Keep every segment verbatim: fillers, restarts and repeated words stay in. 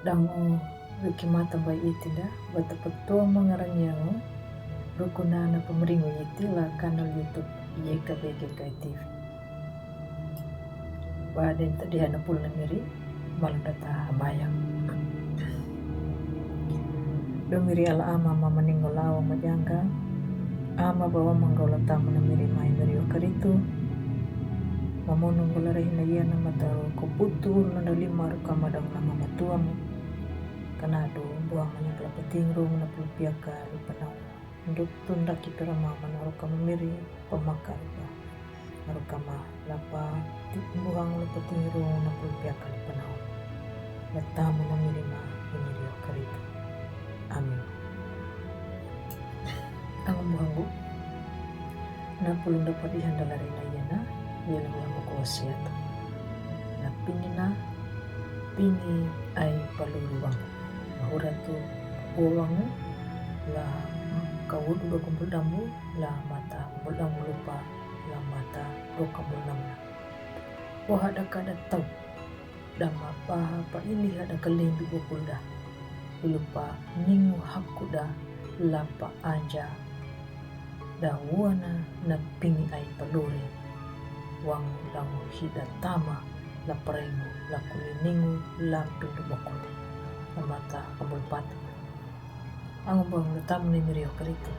Dangu riki mata bai iti da, bata petua mangarangiangu, rukuna na pemeringu iti la kanal YouTube Y K B G K T V. Ba den ta diha na pul na miri, malu data habayang. Do miri ala ama ma maningo lawa majanga, ama bawa manggau la tamu na miri mai miri o karitu. Mamono ngala rahi na iya na mataru ko putu na dalima ruka madang na mamatuamu. Kanadu buang manya kala peting rung na pulupiaka lipanau. Nduk tunda ki perama mana ruka mamiri pamaka ruka. Ruka ma lapa tik buang lapa tingru na pulupiaka lipanau. La tamu na miri ma miri o karitu. Amin. Ang buanggu. Na pulung dapat ihanda lari na iya na, iya na buanggu kuasiat. Na pingi na, pingi ai paluru wangu. Huratu wangu, la kawudu do kumpul dambu, la mata kumpul dambu lupa, la mata do kumpul namna. Waha da kada tau, da ma paha pa ili hada kalimbi bukul da. Lupa ningu haku da, la pa anja. Da wana na pingi ai paluri. Wangu langu hida tama la parengu la kuli ningu la pindu bokul. La mata kabul patu. Angu bangu la tamu ni miri o karitu.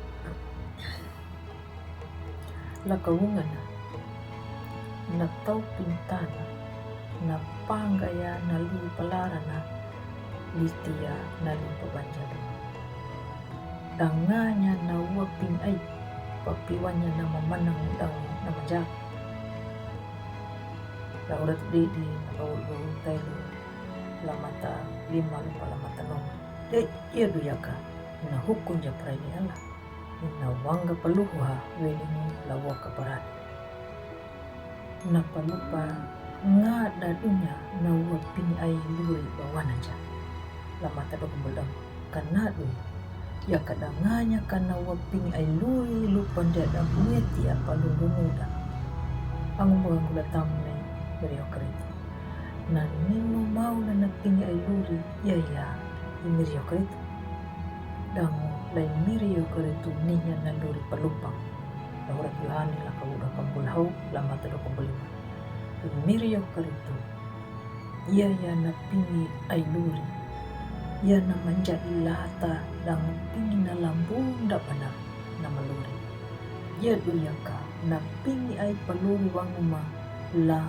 La kawungana. Na tau pintana. Na pangaya na lu palarana. Litia na lu pabanjalu. Danganya na ua ping ai, papiwanya na mamanang dang na majak. La urat didi, la ulu tailu, la mata lima lupa la mata nom. Dek ia duyaka, na hukum ja prai ni ala, na wangga paluhuha, welingi la waka paradi. Na palupa nga da dunya na ua ping ai luri bawana ja. La mata do kumbul dam kana dunya. Ya kada nganya kana ua ping ai luri lupa ndia da meti apa lundu muda. Angu bangu la tamu ni miri o karitu. Na ninu mau na na ping ai luri ya ya i miri o karitu. Dangu lai miri o karitu ninya na luri palupang. La hurat Yohane la kawudu kampul hau la mata do kumbul lima. I miri o karitu. Ia ia na pingi ai luri. Ia na manja i lata dangu pingi na lambunda bana na maluri. Ia duyaka na pingi ai paluri wanguma la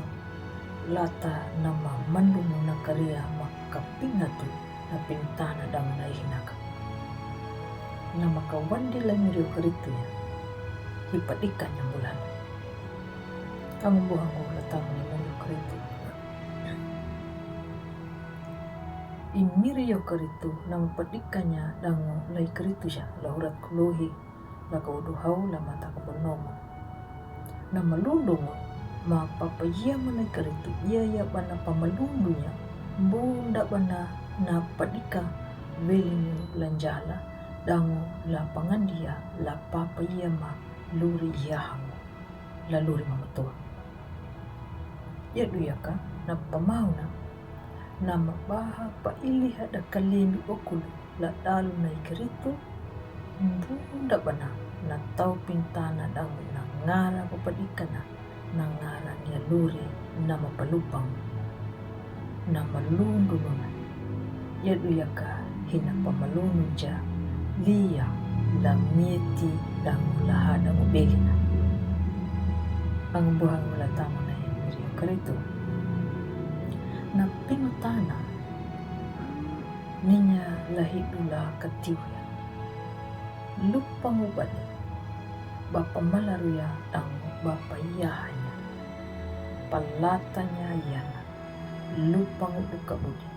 lata na mamandumu na karia ma kapingatu na pintana dangu na ihinaka. Na makawandi la miri o karitu ya. Hipadika nyambulan. Angu buhangu la tamu ni miri o karitu. I miri o karitu na mapadikanya dangu lai karitu ja la hurat kuluhi la kawudu hau la mata kabul nomu. Na malundungu ma papayia ma lai karitu ia ia bana pamalundunya bunda bana na padika welingu la njala dangu la pangandia la papayia ma luri ia hangu. La luri mamatua. Ia duyaka na pamauna na mabaha pa ili hada kalimbi okulu la dalu na i karitu. Bunda bana na tau pintana dangu na ngara papadikana na ngara nia luri na mapalupang. Na malundununa. Ia duyaka hina pamalunun ja lia la meti dangu la hada mubelina. Angu buhangu la tamu na i miri o karitu. Na pingutana ninya la hidu la katiuya. Lupangu bade bapa malaruya dangu bapa iahanya. Palatanya iana. Lupangu duka budi.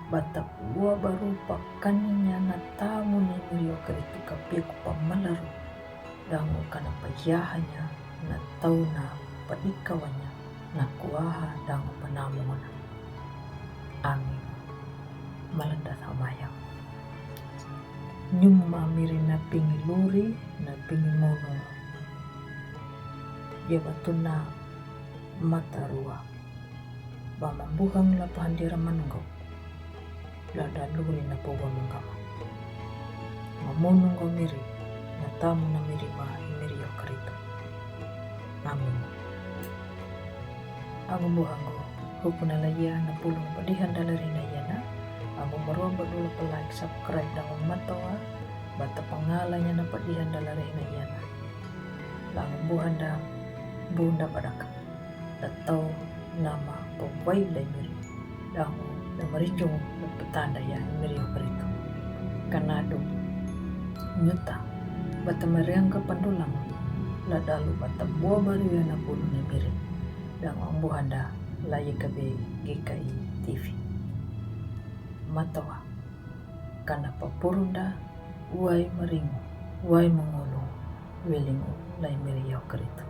Bata ua baru pakaninya na tamu ni miri o karitu kapia ku pamalaru. Dangu kana payahanya na tauna padikawanya na kuaha dangu panamuna. Amin. Malanda samaya. Nyuma miri na pingi luri na pingi mono. Ia batuna mata rua. Ba mambuhang la pahandira manunggu. la dalu ri na pogong mangama. Mamunu ngo miri, na tamu na miri ma i miri yo Kritu. Amin. Agu buhangu, hukuna la ia na pulung padihan dala ri na ia na, agu maruam badula pa like, subscribe dangu matoa, bata pangala ia na padihan dala ri na ia na. Langu buhanda, bunda padaka. Datau nama pawai lai miri. Dangu na marinjung na patanda ia miri yo Kritu. Kanadu nyuta bata mariangka pandulang la dalu bata bua baru ia na bulu na miri. Dangu ang buhanda la ia kabe G K I T V. Matoa. Kana papurunda, uai maringu, uai mangulu, wilingu lai miri yo Kritu.